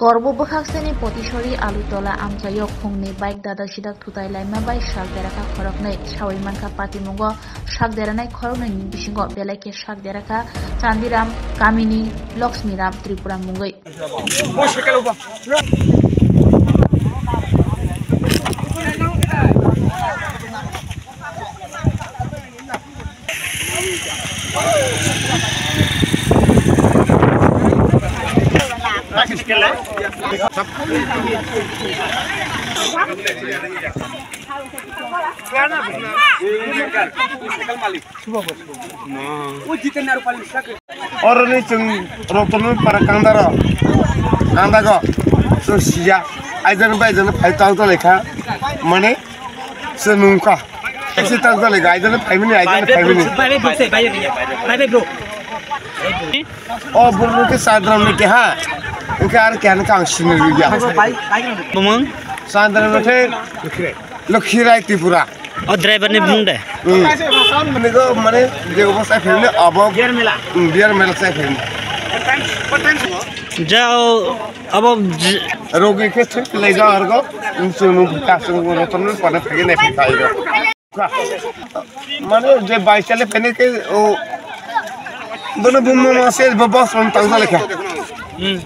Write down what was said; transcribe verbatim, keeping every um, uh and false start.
Korbo bwkhaksani Potisori Alutola amchaio phungni bike dadak sidak thutai laima bai sak derakha khoroknwi. Sawi mankha patimungo sak deranai khoroknwini bisingo belai khe sak derakha Chandiram kamini Laxmiram Tripura mungwi. Oroni chwng Rotonwi para kandaro, kandago chwng siya, aijani bai aijani phai tang tong laikha, mane chwng nungkha, ese tang tong laikha, aijani phaimani, aijani phaimani. Bye bye bro, say bye bye, bye bye bro. O bro ke sadram ni keha, ke ar keha kang sinir ya. Bumung? Sadram ni ke Lokhirai Tripura. O driver ni bumung de? Hmm. Mane go mane je obo sai philni abo. Biar mela. Hmm, biar mela sai philni. Jao abo j- Rogi ke thik le ja argo. Insunu ka sunu roton pana phege ne phai go. Mane je bai chale phene ke o bono bumung ma se bo boss on tang lekha. Hmm.